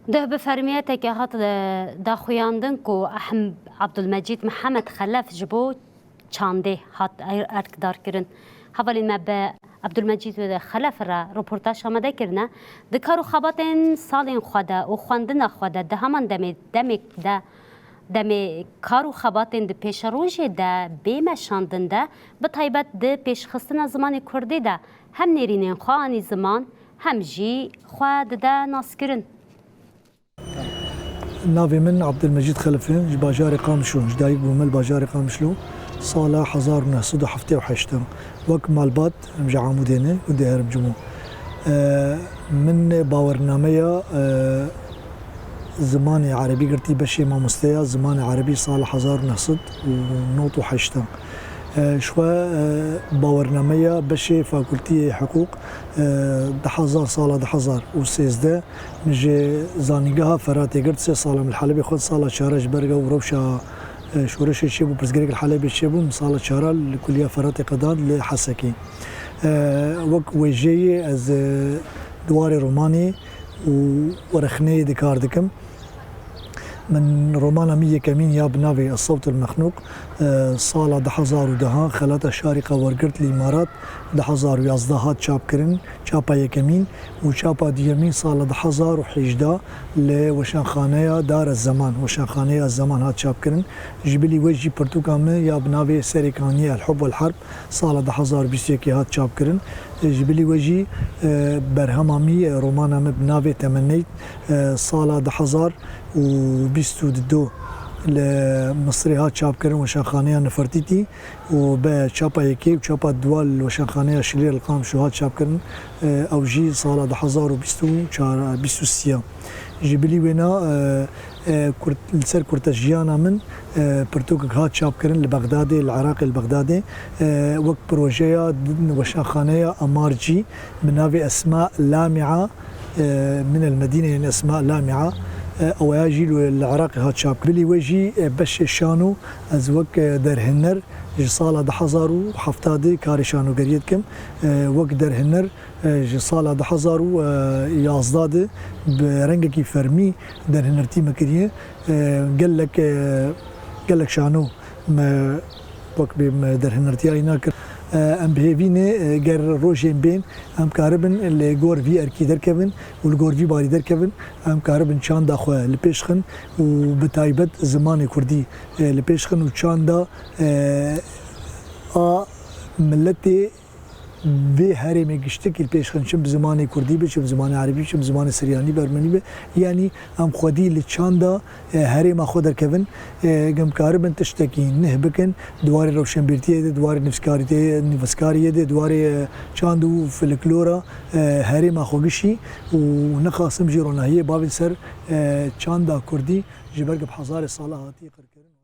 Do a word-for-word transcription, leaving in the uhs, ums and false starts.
Duh bi fermiyeteke hat, e, daxuyandin ku Ehm-, Abdulmecîd Mihemed Xelef ji bo çandê hat er-, erkdar kirin. Hevalên me bi Abdulmecîd Xelef re roportaj amade kirine. Di kar û xebatên salên xwe de û xwendina xwe de di heman demê, demê de, demê kar û xebatên di pêşerojê de bê meşandin de, bi taybet di pêşxistina zimanê kurdî de hem nêrînên xwe anî ziman, hem jî xwe dide naskirin. Navê min Abdulmecîd Xelif e, ji bajarê Qamişlo, ji dayik bûme li bajarê Qamişlo, sala hezar û neh sed û heftê û heşt e. Wek malbat, em ji Amûdê ne, gundê Hermcimo. E, min bawernameya, e, zimanê erebî girtî, beşê mamosteya zimanê erebî sala hezar û neh sed û nod û heşt e. E, ji xwe, e, bawernameya beşê fakultiyê hiqûq, e, du hezar, sala du hezar û sêzdeh, min ji Zanîngeha Feratê girt, sê sala min li Helebê xwend, sala çara ji ber ew rewşa, e, şoreşê çêbû, pirsgirêk li Helebê çêbû, min sala çara li Kuliya Feratê qedand li Hesekê. E, wek wêjeyê ez, e, di warê romanê û rexneyê de kar dikim. Min romana min yekemîn ya bi navê Es-Sewt el-Mexnûq, e, sala du hezar û deh, Xelata Şarîqa wergirt li Îmarat, du hezar û yazdeh hat çapkirin, çapa yekemîn, û çapa duyemîn sala du hezar û hejdeh li weşanxaneya Dar ez Zeman, weşanxaneya Zeman hat çapkirin. Ji bilî we jî pirtûka min ya bi navê Serê Kaniyê El-Hub wel-Herb, sala du hezar û bîst û yekê hat çapkirin. E, ji bilî we jî, e, berhema min, e, romana min bi navê Temenneyt, e, sala du hezar û bîst û du li Misirê hat çapkirin, weşanxaneya Nefertîtî, û bi çapa yekê û çapa dua li weşanxaneya Şilê li Qamişlo hat çapkirin. E, ew jî sala du hezar û bîst û çar, bîst û sê. Ji bilî wêna, e, e, kurt-, li ser kurtejiyana min, e, pirtûkek hat çapkirin li Bexdadê, li Iraqê li Bexdadê, e, wek projeya din weşanxaneya Amarcî bi navê Esma Lamia, e, min el Medîne, yani Esma Lamia, e, ew ya jî li, li Iraqê hat çapkirin. Bilî we jî, e, beşê şano, ez wek, e, derhêner ji sala du hezar û heft de karê şanogeriyê dikim. E, wek derhêner, e, ji sala du hezar û yazdeh de bi rengekî fermî derhênertî me kiriye. E, gelek, e, gelek şano me wek bê me derhênertiya îna kir. E, em bi hêvî ne, e, ger rojên bên, em karibin li gor vî erkî derkevin û li gor vî barî derkevin, em karibin çanda xwe li pêş xin û bi taybet zimanê kurdî, e, li pêş xin û çanda, e, a miletê vê herêmê giştekî li pêş xin, çi bi zimanê kurdî be, çi bi zimanê erebî, çi bi zimanê siryanî be, ermenî be. Yanî em xwedî li çanda, e, herêma xwe derkevin, e, em karibin tiştekî nuh bikin, di warê rewşenbîrtiyê de, di warê nivîskariyê, nivîskariyê de, di warê, e, çand û filiklora, e, herêma xwe gişî û nexasim jî ronahiyê bavên ser, e, çanda kurdî ji ber ku bi hezarê sala hatiye qirkirin.